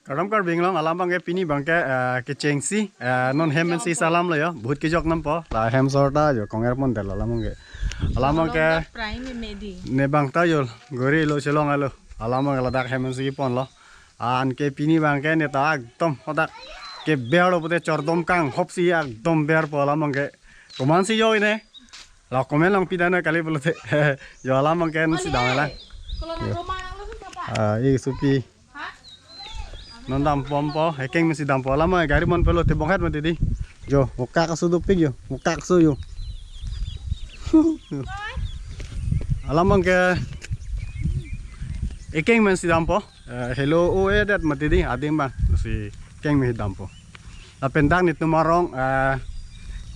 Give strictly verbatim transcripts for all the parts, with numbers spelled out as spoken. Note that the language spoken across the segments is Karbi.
Kardom Karbi Anglong, alam abangke pini abangke, eh, kechengsi, eh, non hem pensi salam lo yo, bahut kejok nampo, la hem sorta yo, konger pon tel alam abangke. Alam abangke Prime Medi. Ne abang ta yo, gori lo chelong alo. Alam abangke ladak hem pensi ponlo. Anke pini abangke ne ta ekdom hadak keber lo pute chordom kanghopsi ekdom berpo alam abangke. Komansi yo ne. La comment along pidana kali pulote. Yo alam abangke si dam lang. Yo. Ah, e supi. Non dambompo, ekeng pensi dampo. Alam abangke gari mon pulote bonghat mati di. Yo, mukak asu dopik yo, mukak asu yo. Alam abangke ekeng pensi dampo. Eh, hello, o e dat mati di, adim abang, si ekeng pensi dampo. Lapen dak netum arong, eh,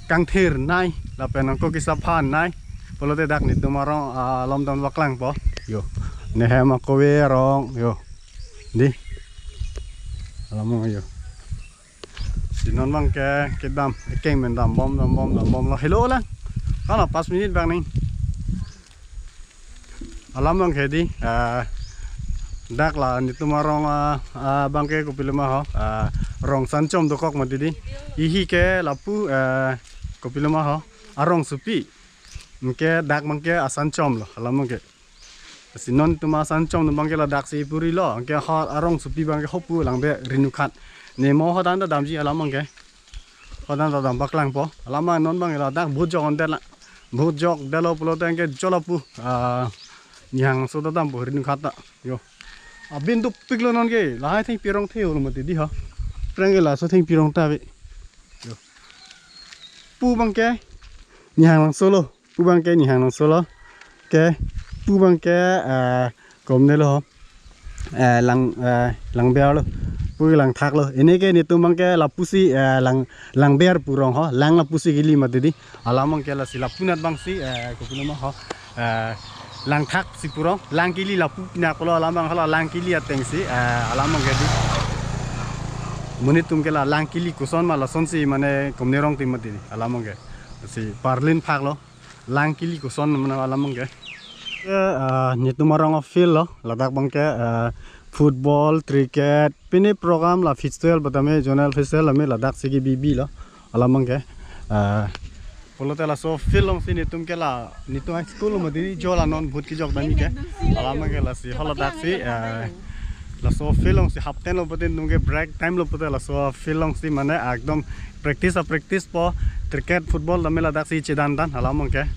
kangthir nai, lapen angko kisaphan nai. Pulote dak netum arong, ah, lom dam paklangpo. Yo, ne hem akove arong, yo. Di. Alam abang yo. Si non abangke kedam, ekeng pen dambom, dambom, dambom lo. Hello lang. Kala pas minit abang ning. Alam abangke di, ah, dak la netum arong, ah, ah, abangke kopiloma ho, ah, rong Sanchom dokok mati di. Ihi ke lapu, eh, kopiloma ho, arong supi. Anke dak abangke asanchom lo, alam abangke. Si non netum asanchom atum abangke ladak si puri lo, anke ho arong supi abangke hopu lang be rinukhat. Ne mo hodan ta damji alam abangke. Hodan ta dam paklangpo. Alam abang non abang ladak bahut jok on det la. Bahut jok detlo pulote anke jolo pu. Ah, Nihang Langso ta dampo rinukhat ta. Yo. Abin dopik lo non ke. Lahai thengpi arong the-olo mati di ha. Prang ke laso thengpi arong ta be. Yo. Pu abangke Nihang Langso lo. Pu abangke Nihang Langso lo. Ke pu abangke, eh, komne lo ho. Eh, lang, eh, Langber lo. Pu Langthak lo. Ini ke netum abangke lapusi, eh, lang, Langber pu arong ho. Lang lapusi kili mati di. Alam abangke lasi lapunat abangsi, eh, kopiloma ho. Eh, Langthak si pu arong. Lang kili lapu pinak lo alam abang hala lang kili atengsi, eh, alam abangke di. Monit atum ke la lang kili koson ma lasonsi mane komne arong tim mati di. Alam abangke. Si parlin phak lo. Lang kili koson mane alam abangke. Eh, ah, netum arong a-field lo, ladak abangke, ah, football, cricket, pini program la festival batame zonal festival lame ladak si kebi bi lo, alam abangke. Ah, pulote laso field alongsi netum ke la, netum high school lo mati di jo la non bahut kejok damji ke. Alam abangke lasi haladak si, ah, laso field alongsi half time lo pute netum ke break time lo pute laso field alongsi mane ekdom practice a-practice po cricket football tame ladak si chedan dan alam abangke.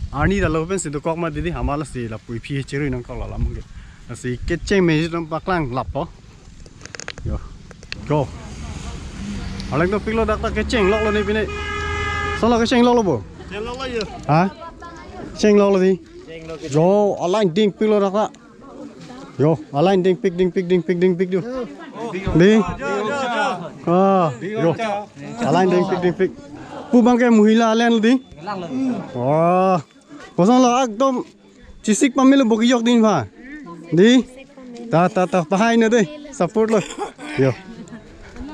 Arni dalo pensi dokok mati di amat lasi lapu iphi cherui nangkok alam abangke. Lasi kecheng mesi dam paklang lapo. Yo. Yo. Alek dopik lo dak ta kecheng lok lo ne pine. Solo kecheng lok lo bo. Chenglok lo yo. Ha? Chenglok lo di. Chenglok ke. Yo, alang dingpik lo dak ta. Yo, alang dingpik, dingpik, dingpik, dingpik yo. Di. Ah, yo. Alang dingpik, dingpik. Pu abangke mohila alen di. Wah. Koson lo ekdom chisik pamelo bogi yok din ba. Di. Ta, ta, ta, pahai na de. Support lo. Yo.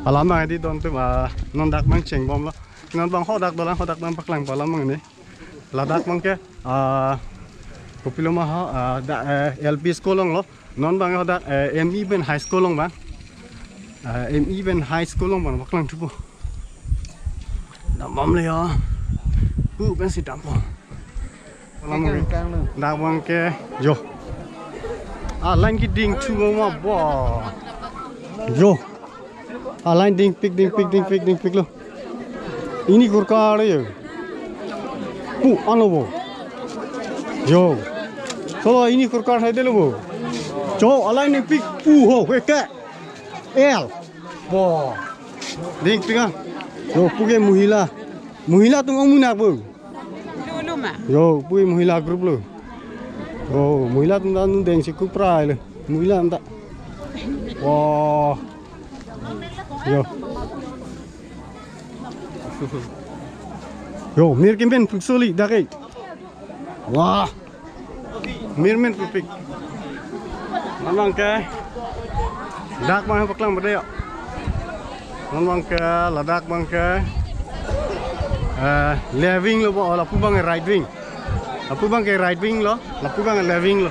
Alam abang di don tum, ah, non dak abang chengbom lo. Non abang hodak dolang hodak abang paklang alam abang ne. Ladak abangke, ah, kopiloma ho, ah, da, eh, L P school along lo. Non abang hodak, eh, M E pen high school along abang. Ah, M E pen high school along abang paklang thupo. Dambom le yo. Pu pensi dampo. Alam abang. Dak abangke yo. Alang keding thu ma bo. Yo. Alang dingpik, dingpik, dingpik, dingpik lo. Ini kurkar yo. Pu ano bo. Yo. Solo ini kurkar hai delo bo. Cho alang dingpik pu ho heke. El. Bo. Dingpik ah. Yo pu ke mohila. Mohila atum amunak bo. Lulu ma. Yo, pu mohila group lo. Yo, mohila atum ta nu dengsi kuprai lo. Mohila atum ta. Wah. Yo. Yo, mir kemen puksoli dak e. Wah. Mir men pupik. Non abangke dak abang paklang bade yo. Non abangke ladak abangke, eh, left wing lo bo, lapu abang right wing. Lapu abangke right wing lo, lapu abang left wing lo.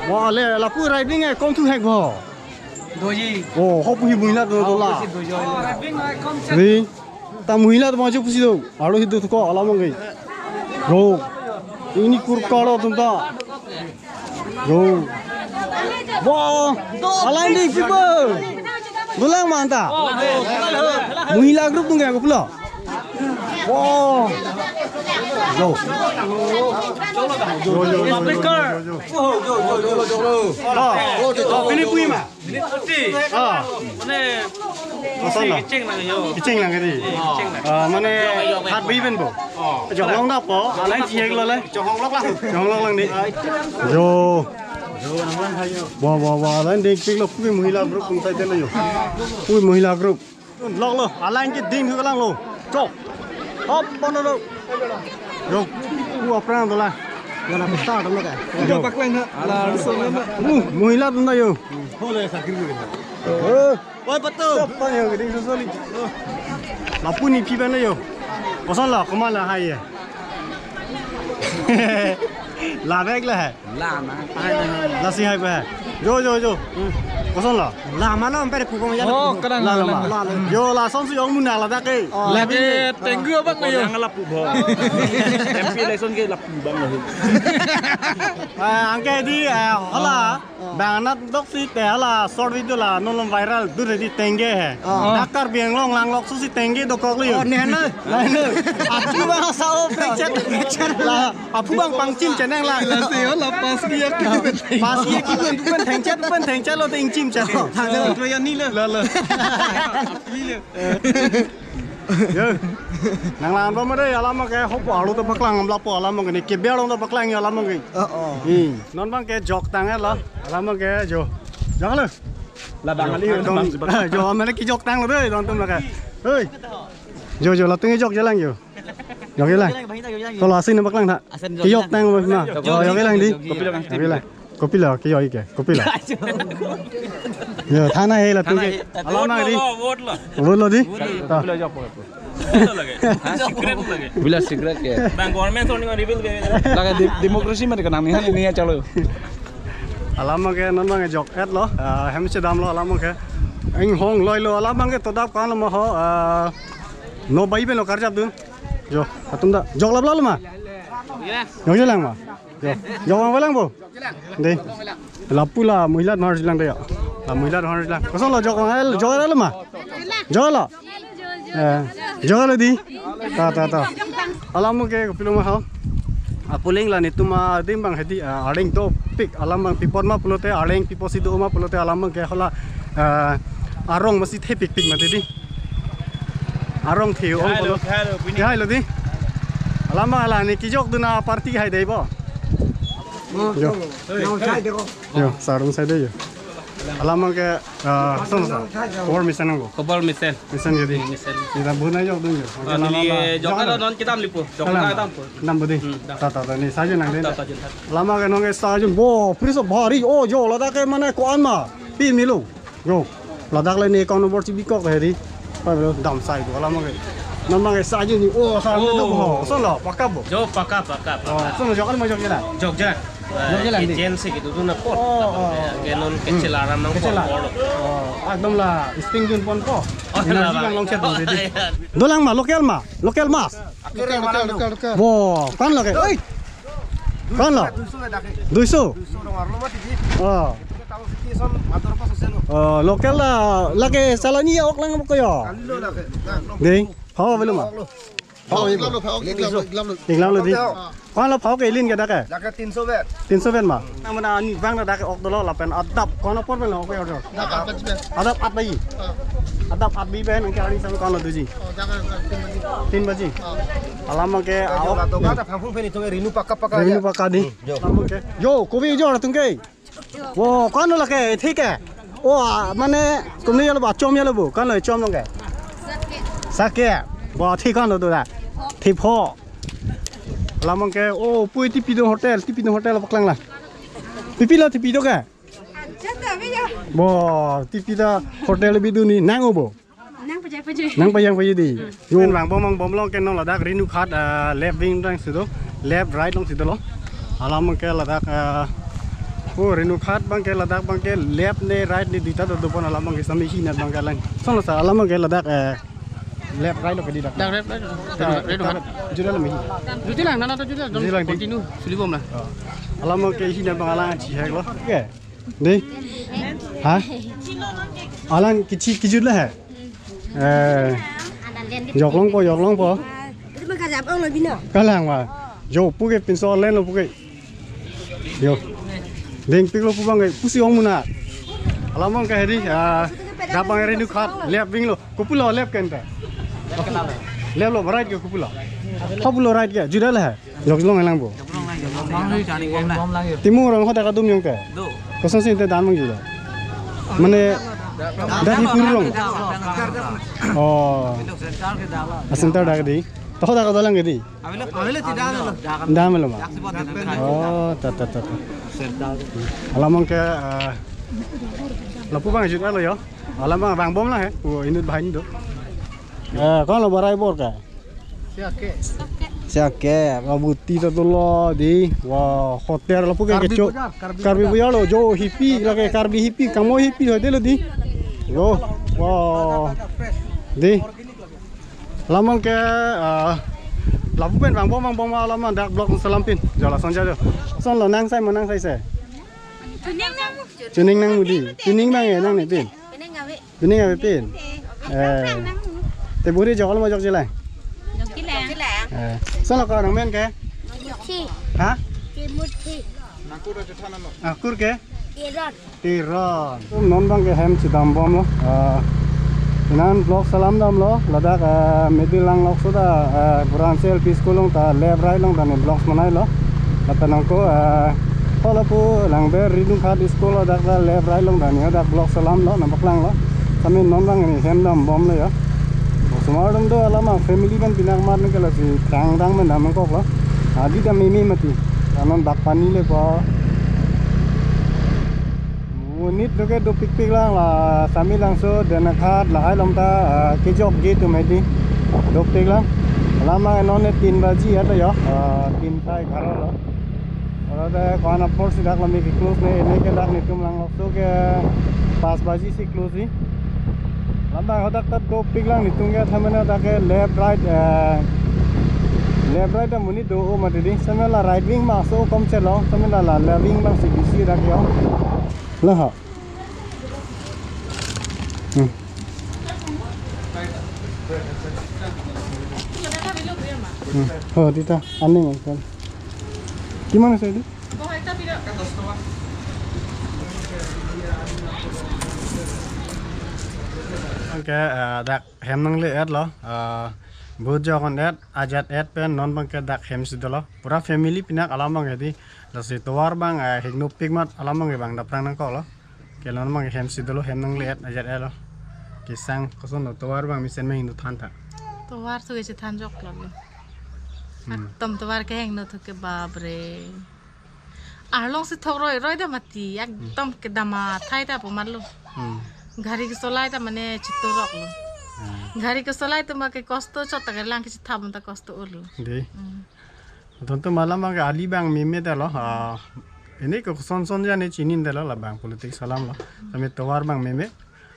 Wah, le lapu right wing e kom thu hek bo. Doji. Oh, hop hi muhila do do la. Doji. Ri, ta muhila do maju pusi do. Aro hidu ko alam ngai. Ro. Ini kurkar atum ta. Ro. Wah, alang di people. Dolang ma anta. Muhila group tung ya ko pulo. Wah. Ro. Yo, yo, yo, yo, yo, yo. Speaker. Oh, yo, yo, yo, yo, yo. Oh, oh, oh, ini punya ma. Ini putih. Ah. Mane, kosong lah. Kecheng lang yo. Kecheng lang kali. Kecheng lang. Ah, mane hat bui ben bo. Oh. Jong long da po, alang chiyek lo le. Jong long lang. Jong long lang di. Yo. Wah, wah, wah, alang ding pik lo, pui muhila group kum sai lo yo. Pui muhila group. Lok lo, alang ke ding hu lang lo. Chok. Hop, bono lo. Yo, u apran dola. Gana start lo ka. Yo, paklang ha. Ala, ruso na. Uh, muhila tunda yo. Hole sakir guri. Eh, oi patu. Chok pan yo, ding susu li. Lapu ni phi ban yo. Koson la, koma la hai ya. La bag la hai. Lama. Lasi hai pa. Jo, jo, jo. Koson la? Lama lo, ampere pukong ya. Oh, kadang la, lama. Lama. Yo, lason si ong muna ladak ke. Oh. Lagi tenggu abang yo. Yang lapu bo. M P election ke lapu bang lo. Ah, angke di, eh, hala. Oh. Bang anat dok si te hala short video la non viral dur di tengge he. Oh. Dakar biang long lang lok su si tengge dokok li. Oh, ne na. Lain lo. Achu bang sao precet. La, apu bang pangchim chenang la. La se la pas ki ya ki. Pas ki ya ki pen pen thengchet pen thengchet lo te ingchim chet. Thang lo to ya ni lo. La, la. Ni lo. Yo. Nang lang bom dei alam ke hopo alo to paklang amla po alam ke ni ke biar long to paklang ya alam ke. Oh, oh. Hmm. Non bang ke jok tang la. Alam ke jo. Jok lo. La bang ali. Don, jo, mane ki jok tang lo dei, don tum la ka. Hei. Jo, jo, latum jok jalan jo. Jok jalan. Kalau asin nampak lang tha. Asin jok jalan. Ki jok tang lo na. Jok, oh, jok jalan di. Jok jalan. Jok jalan. Kopi lo, ki jok ke. Kopi lo. Yo, thana he latum ke. Thana he. Alam na di. Vote lo, vote lo. Vote lo di. Vote lo. Ta. Kopi lo jok po. Secret lage. Bila secret ke. Bang government soni ma reveal ke. Lage de-, democracy mari kanang ni han ni ya chalo. Alam ke non bang jok et lo. Ah, hem che dam lo alam ke. Eng hong loi lo alam ke to dap kan lo ma ho. Ah, no bai ben lo karjap dun. Jo, atum da. Jok lap lo ma. Jok jalan ma. Jo. Jok bang lang bo. Dei. Lapu la muhila dhar jilang dei ya. La muhila dhar jilang. Koson lo jok hel jok lo ma. Jok lo. Eh, jok lo di. Ta ta ta. Alam ke kopilo ma ho. Apuling la netum adim bang hedi, ah, areng to pik alam bang pipon ma pulote areng pipo si do ma pulote alam ke hola, ah, arong masi the pik pik ma di. Arong the ong pulo. Hai lo, hai lo, bini. Hai lo di. Alam bang la ni kijok duna party hai dei bo. Jo. Yo, sarung sai dei yo. Alam ke, ah, son sa. Khobor mesen nangko. Khobor mesen. Mesen jadi. Mesen. Kita buna jok dun yo. Ah, neli jok lo non kita lipo. Jok kita tampo. Nam budi. Hmm, dam. Ta ta ta ni saja nang dei. Ta ta jun. Alam ke nong ke saja. Bo, priso bhari. Oh, jo ladak ke mane ko-an ma. Pi milo. Jo. Ladak le ni account number chibi kok hedi. Pa bro dam sai ko alam ke. Nama ke saja ni. Oh, sa ni to bo. Son lo, paka bo. Jo, paka, paka, paka. Oh, son lo jok ma jok jalan. Jok jalan. Jok jalan di. Agency gitu tu na pot. Oh, oh. Ke non kecil aram nang pot. Kecil aram. Oh, ekdom la sting jun pon ko. Oh, energy la bang long chat bang ready. Dolang ma, local ma, local mas. Local, local, local, local. Bo, kan lage. Oi. Kan lo? Duiso le dake. Duiso? Duiso dong arlo mati ji. Oh. Tahu siti son motor pas selo. Oh, local la lage salani ya ok lang ko yo. Kali lo lake. Ding. Hawa belum ma? Phao iklam lo, phao iklam lo, iklam lo. Iklam lo di. Kan lo phao ke ilin ke dake? Dake tinso vet. Tinso vet ma. Namana ani bang na dake ok dolo lapen adap kono por ben lo ko yo. Adap at baji. Adap at baji ben ke ari sang kono duji. Oh, jangan, jangan, tin baji. Tin baji. Oh. Alam ke. Yo, aok. La toga ta phangphung pheni tung rinu paka paka. Rinu ya. Paka di. Hmm, yo. Alam ke. Yo, kopi jo tung ke. Wo, kono lake, thik hai. O, ah, mane, kumni yalo ba, chom yalo bo, kono chom long ke. Sake. Bo, thik kono do da. Thik pho. Alam ke, o, pui tipi do hotel, tipi do hotel paklang la. Tipi la, tipi do ke. Bo, tipi da hotel biduni nang o bo. Nang pajai pajai. Nang pajai pajai di. Yo. Nang bom bom long ke non ladak Renu Ghat, ah, left wing dang sido, left right long sido lo. Alam ke ladak, ah, Oh, Renu Khat abangke ladak abangke left ne right ne duita do, dobom alam abangke sami hinat abangke lang. Solo sa alam abangke ladak, eh, left right lo ke di dak. Dak left, right, right, right, right. Juda lo mi. Juda lang, nana to juda. Juda lang, di. Continue, sulibom na. Oh. Alam abangke hinat abang alang chihek lo. Oke. Di. Ha? Alang kichi kijut le he. Eh. Joklongpo, joklongpo. Kalang wa. Jo puke pinso len lo puke. Jo. Dengpik lo pu abangke pusi ong muna. Alam abangke hedi, ah, dak abang Renu Khat left wing lo. Kopulo left ke anta. Left lo, right ke kopulo. Kopulo right ke. Juda le he. Joklong alang bo. Timung rong hadak adum yong ke. Kosonsi te dan mung juda. Mane dak hi puri rong. Oh. A center dak di. To hadak adalang ke di. Dam lo ma. Oh, ta ta ta ta. Alam abangke, eh, lapu abang juda lo yo. Alam abang vangbom lang he. Oh, inut behind do. Eh, kon lo barai bor ke. Siake, kabuti ta dolo di. Wah, hotel lapu ke Karbi kecho. Bazar, Karbi Karbi Bazar. Bazar lo, jo hipi lake Karbi hipi, kamo hipi ho de lo di. Lo, wah. Di. Alam abangke, ah, lapu pen vangbom vangbom alam abang dak vlog selam pin. Jo lason jo jo. Son lo nang sai mo nang sai se. Chuning nang. Chuning nang mo di. Chuning abang e nang ne pin. Chuning ave. Bini nga pipin? Eh. Te buri jok lo mo jok jilang? Jok jilang. Eh. Solo ko nang men ke? Muthi. Ha? Muthi. Ah, kur ke? Tiron. Tiron. Non abangke hem chedambom lo. Ah, inan vlog selam damlo. Ladak, ah, middle lang lok so ta, ah, Buranse L P school along ta left right along ta ne vlogs manai lo. Lapen nangko, ah, ho lapu Langber Renu Khat school ladak ta left right along ta ne dak vlog selam lo, nangpaklang lo. Sami non abang ne hem dambom lo ya. Osomar atum do alam abang family pen pinak mar ne ke lasi tang tang pen dam nangkok lo. Adi ta mimi mati. Anon bak pani le ko. Monit do ke dopikpik lang la, sami langso Dhanaghat lahai along ta, ah, kejok ji atum hedi. Dopik lang. Alam abang non ne tin baji ya to yo. Ah, tin ta egharo lo. Oro te ko-an apor si dak lo mi ke close ne, ne ke dak netum lang lok so ke pas baji si close si. Alam abang hadak ta dopik lang netum ke thamena dak ke left right, eh, left right ta monit do-o mati di. Sami la right wing ma so kom chelo, sami la la left wing abang si bisi dak yo. Lo ha. Hmm. Hmm. Ho, di ta, aning kan. Kimana saya di? Oke, eh, dak hem nangle-et lo. Eh, bhut jokon et, ajat et pen non abangke dak hem si dolo. Pura family pinak alam abang hedi. Lasi tovar abang, eh, hingno pik mat alam abang ke bang daprang nangkok lo. Ke non abang hem si dolo, hem nangle-et ajat et lo. Kesang koson lo tovar abang mesen ma hingno than tha. Tovar thu ke chethan jok lo. Hmm. Atom tovar ke hingno thu ke bapre. Arlong si thok roi roi ta mati, ekdom kedam athai ta pu mat lo. Hmm. Gari kesolai ta mane chitorok lo. Hmm. Gari kesolai atum ke kosto chot ta ke lang kechethap ta kosto ur lo. Di. Hmm. Tontu malam abang ke ali abang meme ta lo. Ah, ini ke son son ja ne chini ta lo, labang politics alam lo. Sami tovar abang meme.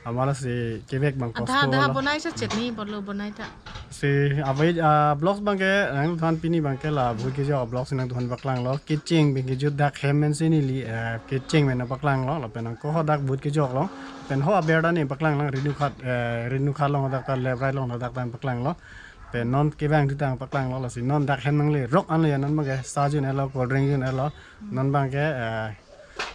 Amala si kevek abang kosto lo. Adha adha bonai sa chutney botlo bonai ta. Si abai, ah, vlogs abang ke nangthan pini abang ke la bhut kejok vlogs nangthan paklang lo. Kecheng pen kejut dak hem men si neli, eh, kecheng pen paklang lo. Lapen nangko hadak bhut kejok lo. Pen ho aber ta ne paklang lo, Renu Khat, eh, Renu Khat along dak ta left right along dak ta paklang lo. Pen non kevang thu ta paklang lo, lasi non dak hem nangle rok an lo ya, non abang ke sa jun et lo, cold drink jun et lo. Non abang ke, eh,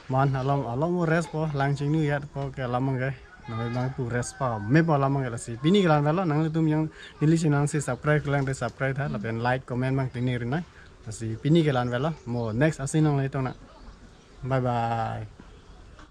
man alom alom rest po, lang chingnu yat po ke alam abang ke. Non abang pu rest pa me po alam abang ke, lasi pini ke la-an avelo, nanglitum yang neli channel si subscribe kelang te subscribe tha, lapen like comment abang tingni rinai. Lasi pini ke la-an avelo, mo next asin nangle tong nang. Bye bye.